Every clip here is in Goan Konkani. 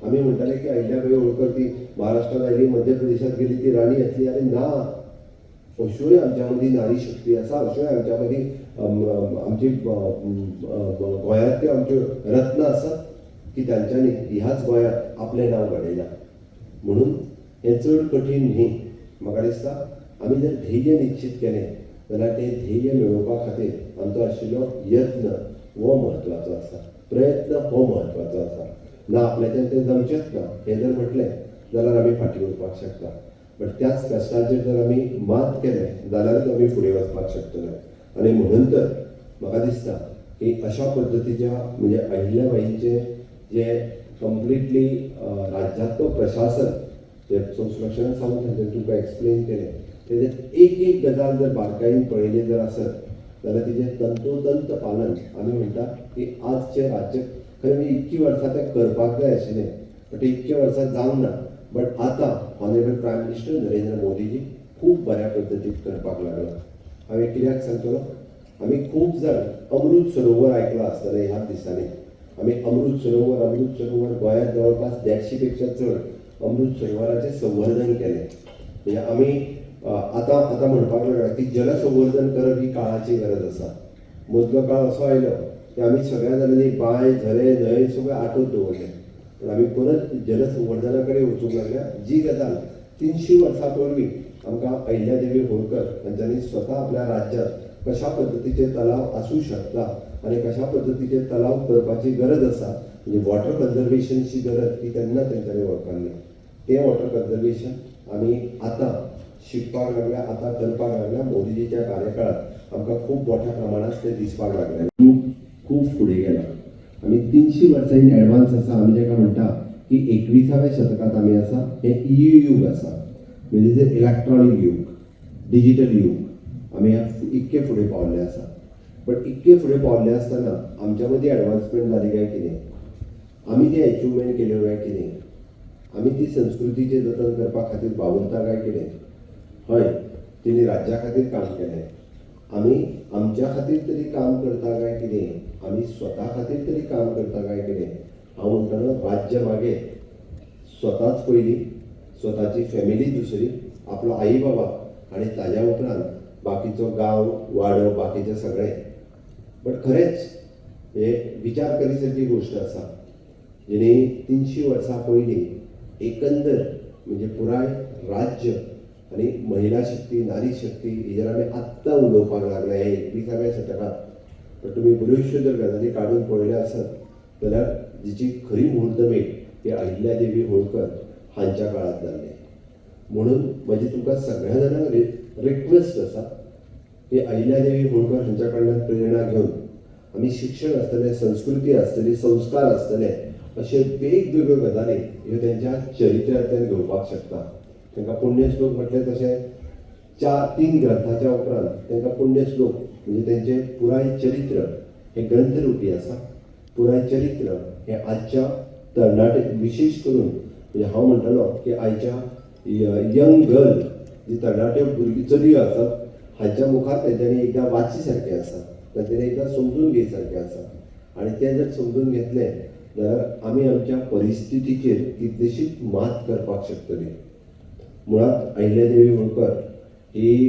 आमी म्हणटाले की अहिल्याबाई होळकर ती महाराष्ट्रात आयली, मध्य प्रदेशात गेली, ती राणी आसली. अरे ना, अश्योय आमच्या मदीं नारी शक्ती आसा, अश्योय आमच्या मदीं आमची गोंयांतल्यो आमच्यो रत्नां आसात की तांच्यांनी ह्याच गोंयांत आपलें नांव घडयलां. म्हणून हें चड कठीण न्ही. म्हाका दिसता आमी जर ध्येय निश्चित केलें जाल्यार तें ध्येय मेळोवपा खातीर आमचो आशिल्लो यत्न हो म्हत्वाचो आसा, प्रयत्न हो म्हत्वाचो आसा. ना आपल्याच्यान तें जमचेंच ना हें जर म्हटलें जाल्यार आमी फाटीं उरपाक शकता, बट त्याच कश्टाचेर जर आमी मात केलें जाल्यारूच आमी फुडें वचपाक शकतले. आनी म्हणून तर म्हाका दिसता की अशा पद्दतीच्या म्हणजे अहिल्याबाईंचें जें कंप्लिटली राज्यांतलो प्रशासन जें संरक्षणा सावन तांच्यानी तुमकां एक्सप्लेन केलें, तेजें एक एक गजाल जर बारकायेन पळयली जर आसत जाल्यार तिजें तंतोतंत पालन आमी म्हणटा की आजचें राज्य खरें म्हणजे इतकीं वर्सां तें करपाक जाय आशिल्लें, बट इतक्या वर्सां जावंक ना. बट आतां honourable prime minister Narendra Modiji खूब बऱ्या पद्दतीन करपाक लागला. हांवें कित्याक सांगतलो, आमी खूब जाण अमृत सरोवर आयकलां आसतलें ह्या दिसांनी. आमी अमृत सरोवर, अमृत सरोवर गोंयांत जवळपास 150 पेक्षा चड अमृत सरोवराचें संवर्धन केलें. म्हणजे आमी आतां आतां म्हणपाक लागला की जलसंवर्धन करप ही काळाची गरज आसा. मदलो काळ असो आयलो की आमी सगळ्या जाणांनी बांय, झरे, न्हंय सगळें आटोवन दवरलें, पूण आमी परत जलसंवर्धना कडेन वचूंक लागल्या. जी गजाल 300 वर्सां पयलीं आमकां अहिल्यादेवी होळकर हांच्यांनी स्वता आपल्या राज्यांत कशा पद्दतीचे तलाव आसूं शकता आनी कशा पद्दतीचे तलाव करपाची गरज आसा, म्हणजे वॉटर कन्जर्वेशनची गरज ही तेन्ना तेंच्यांनी वळखल्ली. तें वॉटर कन्जर्वेशन आमी आतां शिकपाक लागल्या, आतां करपाक लागल्या. मोदीजीच्या कार्यकाळात आमकां खूब मोठ्या प्रमाणात तें दिसपाक लागलें. खूब फुडें गेला. आमी 300 वर्सां इन एडवान्स आसा. आमी जाका म्हणटा की 21व्या शतकांत आमी आसा, हें ई यूग आसा, म्हणजे जे इलेक्ट्रॉनीक यूग, डिजीटल यूग, आमी ह्या इतके फुडें पावल्ले आसा. बट इतके फुडें पावल्ले आसतना आमच्या मदीं एडवान्समेंट जाली काय कितें, आमी तें एचिवमेंट केल्यो काय कितें, आमी ती संस्कृतीचें जतन करपा खातीर वावुरता काय कितें? हय, तिणी राज्या खातीर काम केलें, आमी आमच्या खातीर तरी काम करता काय कितें, आमी स्वता खातीर तरी काम करता काय कितें? हांव म्हणटलो राज्य मागीर, स्वताच पयलीं, स्वताची फॅमिली दुसरी, आपलो आई बाबा आनी ताज्या उपरांत बाकीचो गांव, वाडो, बाकीचें सगळें. बट खरेंच हे विचार करी सारकी गोश्ट आसा, जिणे 300 वर्सां पयलीं एकंदर म्हणजे पुराय राज्य आनी महिला शक्ती, नारी शक्ती हेजेर आमी आत्तां उलोवपाक लागले हे 21व्या शतकांत. पण तुमी बऱ्योचश्यो जर गजाली काडून पळयल्यो आसत जाल्यार जिची खरी मुहूर्तमेढ ही अहिल्यादेवी होळकर हांच्या काळांत जाल्ली. म्हणून म्हजी तुमकां सगळ्या जाणांक रिक्वेस्ट आसा की अहिल्यादेवी होळकर हांच्या कडल्यान प्रेरणा घेवन आमी शिक्षण आसतलें, संस्कृती आसतली, संस्कार आसतले, अशे वेगवेगळ्यो गजाली ह्यो तेंच्या चरित्रांतल्यान घेवपाक शकता. तांकां पुण्यश्लोक म्हटलें तशें 4-3 ग्रंथाच्या उपरांत तांकां पुण्यश्लोक म्हणजे तेंचें पुराय चरित्र हें ग्रंथरुपी आसा. पुराय चरित्र हें आजच्या तरणाटे, विशेश करून म्हणजे हांव म्हणटलो की आयच्या यंग गर्ल, जी तरणाट्यो भुरगीं चलयो आसात, हांच्या मुखार तेंच्यांनी एकदां वाची सारकें आसा, तेंच्यांनी एकदां समजून घेय सारकें आसा. आनी तें जर समजून घेतलें जाल्यार आमी आमच्या परिस्थितीचेर कितलीशीच मात करपाक शकतली. मुळात अहिल्यादेवी होळकर ही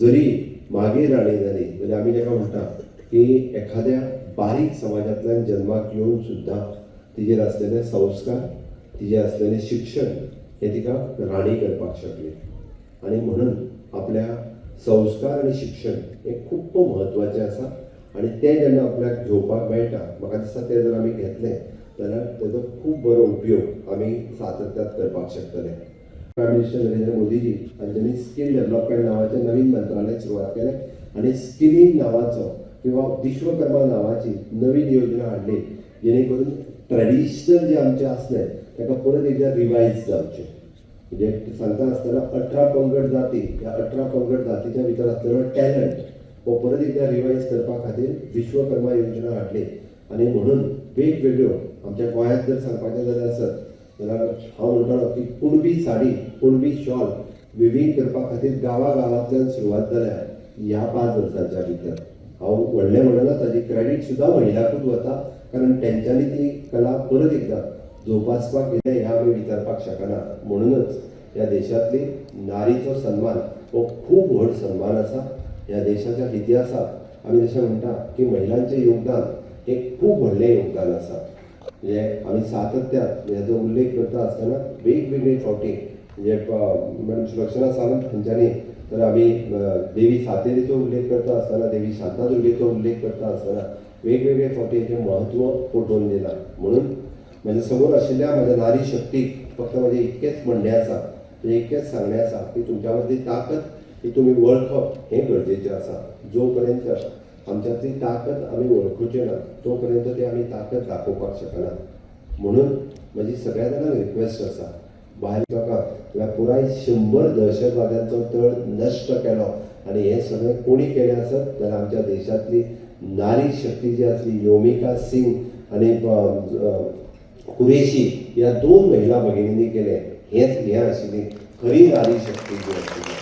जरी मागीर राणी जाली जाल्यार आमी ताका म्हणटा की एखाद्या बारीक समाजांतल्यान जल्माक येवन सुद्दां तिजेर आसलेले संस्कार, तिजेर आसलेलें शिक्षण हें तिका राणी करपाक शकलें. आनी म्हणून आपल्या संस्कार आनी शिक्षण हें खूब म्हत्वाचें आसा आनी तें जेन्ना आपल्याक घेवपाक मेळटा, म्हाका दिसता तें जर आमी घेतलें जाल्यार तेजो खूब बरो उपयोग आमी सातत्यात करपाक शकतले. प्रायम मिनिस्टर नरेंद्र मोदीजी हांच्यांनी स्कील डेव्हलपमेंट नांवाचें नवीन मंत्रालय सुरवात केलें आनी स्किलिंग नांवाचो किंवा विश्वकर्मा नांवाची नवीन योजना हाडली, जेणे करून ट्रेडिशनल जे आमचें आसलें ताका परत एकदां रिवायज जावचें. म्हणजे सांगता आसतना 18 पंगड जाती, ह्या 18 पंगड जातीच्या भितर आसलेलो टॅलंट हो परत एकदां रिवायज करपा खातीर विश्वकर्मा योजना हाडली. आनी म्हणून वेगवेगळ्यो आमच्या गोंयांत जर सांगपाचें जाल्यार आसत जाल्यार हांव म्हणटलो की कुणबी साडी, कुणबी शॉल विवींग करपा खातीर गांवा गांवांतल्यान सुरवात जाल्या ह्या 5 वर्सांच्या भितर. हांव व्हडलें म्हणना, ताजी क्रेडीट सुद्दां महिलाकूच वता, कारण तेंच्यांनी ती कला परत एकदां जोपासपाक कितें हें आमी विचारपाक शकना. म्हणूनच ह्या देशांतली नारीचो सन्मान हो खूब व्हड सन्मान आसा. ह्या देशाच्या इतिहासात आमी जशें म्हणटा की महिलांचें योगदान हें खूब व्हडलें योगदान आसा. म्हणजे आमी सातत्यान हेजो उल्लेख करता आसतना वेगवेगळे फावटी म्हणजे मॅडम सुलक्षणा सावंत हांच्यांनी तर आमी देवी सातेरीचो उल्लेख करता आसतना, देवी शांतादुर्गेचो उल्लेख करता आसतना वेगवेगळे फावटी हेचें म्हत्व पटोवन दिलां. म्हणून म्हज्या समोर आशिल्ल्या म्हज्या नारी शक्तीक फक्त म्हजें इतकेंच म्हणणें आसा, म्हणजे इतकेंच सांगणें आसा की तुमच्या मदली ताकद ही तुमी वळखप हें गरजेचें आसा. जो पर्यंत आमच्यांतली ताकद आमी वळखुचे ना तो पर्यंत ती आमी ताकद दाखोवपाक शकना. म्हणून म्हजी सगळ्या जाणांक रिक्वेस्ट आसा, भायर लोकांक म्हळ्यार पुराय 100 दहशतवाद्यांचो तळ नश्ट केलो आनी हें सगळें कोणी केलें आसत जाल्यार आमच्या देशांतली नारी शक्ती जी आसली, योमिका सिंग आनी कुरेशी ह्या 2 महिला भगिनींनी केलें. हेंच हें आशिल्ली खरी नारी शक्ती जी आशिल्ली.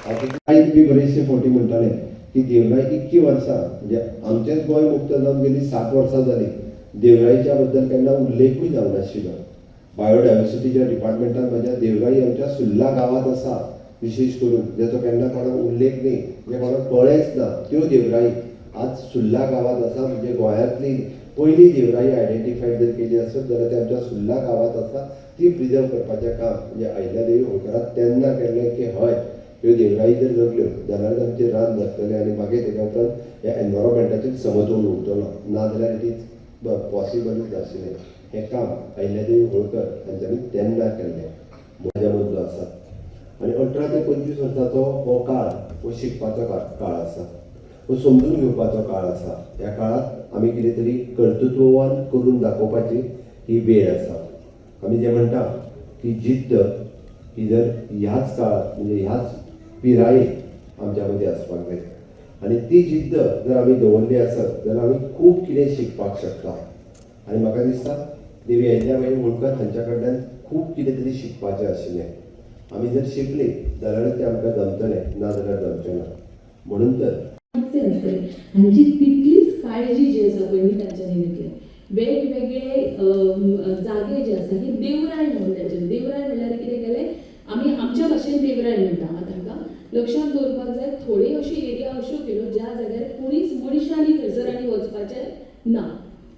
आतां बी बरेचशे फावटी म्हणटाले की देवराय इतकी वर्सां म्हणजे आमचेंच गोंय मुक्त जावन गेली 60 वर्सां जालीं, देवराईच्या बद्दल केन्ना उल्लेखूय जावनाशिल्लो. बायोडायवर्सिटीच्या डिपार्टमेंटान म्हज्या देवराई आमच्या सुर्ला गांवांत आसा विशेश करून, जेचो केन्ना कोणाक उल्लेख न्ही, जे कोणाक कळ्ळेंच ना, त्यो देवराई आज सुर्ला गांवांत आसा. म्हणजे गोंयांतली पयली देवराई आयडेंटिफाय जर केली आसत जाल्यार ती आमच्या सुर्ला गांवांत आसा. ती प्रिजर्व करपाचें काम म्हणजे अहिल्यादेवी होळकरान तेन्ना केल्लें की हय ह्यो देवराई जर जगल्यो जाल्यारच आमचें रान जगतलें आनी मागीर तेज्या उपरांत ह्या एनवायरमेंटाचेर समतोल उरतलो, ना जाल्यार it is पॉसिबलूच नाशिल्लें. हें काम अहिल्यादेवी होळकर हांच्यांनी तेन्ना केल्लें. म्हज्या मदलो आसा आनी 18 ते 25 वर्साचो हो काळ हो शिकपाचो काळ आसा, हो समजून घेवपाचो काळ आसा. ह्या काळांत आमी कितें तरी कर्तृत्ववान करून दाखोवपाची ही वेळ आसा. आमी जें म्हणटा की जिद्द ही जर ह्याच काळांत म्हणजे ह्याच पिरायेक आमच्या मदीं आसपाक जाय आनी ती जिद्द जर आमी दवरली आसत जाल्यार आमी खूब कितें शिकपाक शकता. आनी म्हाका दिसता देवी अहिल्याबाई होळकर हांच्या कडल्यान खूब कितें तरी शिकपाचें आशिल्लें. आमी जर शिकलीं जाल्यारच तें आमकां जमतलें, ना जाल्यार जमचें ना. म्हणून तर हांची तितलीच काळजी जी आसा पळय न्ही तांच्यांनी घेतली. वेगवेगळे जागे जे आसा ही देवराय म्हणून तांच्यांनी, देवराय म्हणल्यार कितें केलें आमी आमच्या भाशेन देवराय म्हणटा. आतां हांकां लक्षांत दवरपाक जाय थोडी अशी एरिया अश्यो केल्यो ज्या जाग्यार कोणीच मनशांनी थंयसर आनी वचपाचें ना,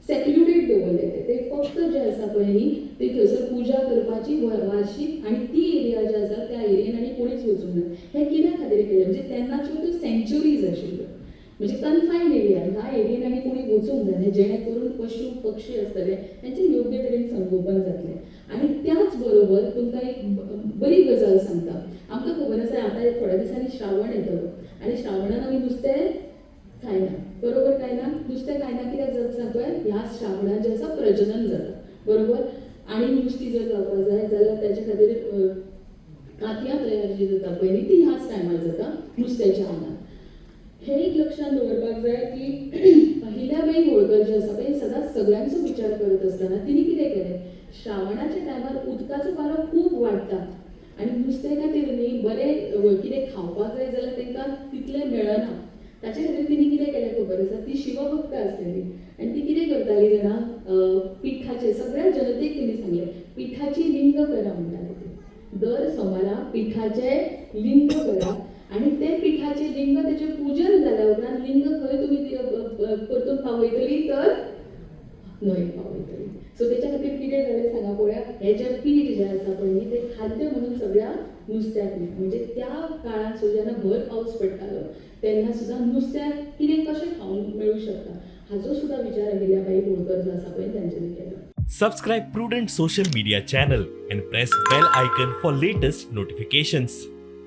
सेक्लुडेड दवरले ते फक्त जे आसा पळय न्ही ते थंयसर पुजा करपाची वार्शीक आनी ती एरिया जी आसा त्या एरियेन आनी कोणीच वचूंक ना. हें कित्या खातीर केलें म्हणजे तेन्नाच्यो त्यो सँच्युरीज आशिल्ल्यो, म्हणजे कन्फायन्ड एरिया, ह्या एरियेन आनी कोणी वचूंक जायना जेणे करून पशु पक्षी आसतले तेंचें योग्य तरेन संगोपन जातलें. आनी त्याच बरोबर तुमकां एक बरी गजाल सांगता, आमकां खबर आसा आतां थोड्या दिसांनी श्रावण येतलो आनी श्रावणान आमी नुस्तें खायना, बरोबर खायना, नुस्तें खायना कित्याक जाता सांग पळय, ह्या श्रावणान जें आसा प्रजनन जाता, बरोबर. आनी नुस्तीं जर जावपाक जाय जाल्यार ताच्या खातीर कातयां तयार जी जाता पळय न्ही ती ह्याच टायमार जाता नुस्त्याच्या आंगान. हें एक लक्षांत दवरपाक जाय की अहिल्याबाई होळकर जे आसा पळय सदांच सगळ्यांचो विचार करत आसतना तिणी कितें केलें, श्रावणाच्या टायमार उदकाचो पारो खूब वाडटा आनी नुस्तें खातीर न्ही बरें कितें खावपाक जाय जाल्यार तांकां तितलें मेळना, ताचे खातीर तिणी कितें केलें खबर आसा, ती शिवभक्त आसलेली आनी ती कितें करताली जाणा, पिठाचें सगळ्या जनतेक तिणी सांगलें पिठाची लिंग करा म्हणटाली ती, दर सोमारा पिठाचें लिंग करा आनी तें पिठाचें लिंग तेचें पुजन जाल्या उपरांत लिंग खंय तुमी परतून पावयतली तर न्हंयेक पावयतली. सो तेच्या खातीर कितें जालें सांगा पळोवया, हें जें पीठ जें आसा पळय न्ही तें खाद्य म्हणून सगळ्या नुस्त्याक मेळटा. म्हणजे त्या काळांत सुद्दां जेन्ना भर पावस पडटालो तेन्ना सुद्दां नुस्त्याक कितें कशें खावंक मेळूं शकता हाचो सुद्दां विचार अहिल्याबाई होळकर जो आसा पळय तांच्यांनी केलो. Subscribe Prudent Social Media channel and press bell icon for latest notifications.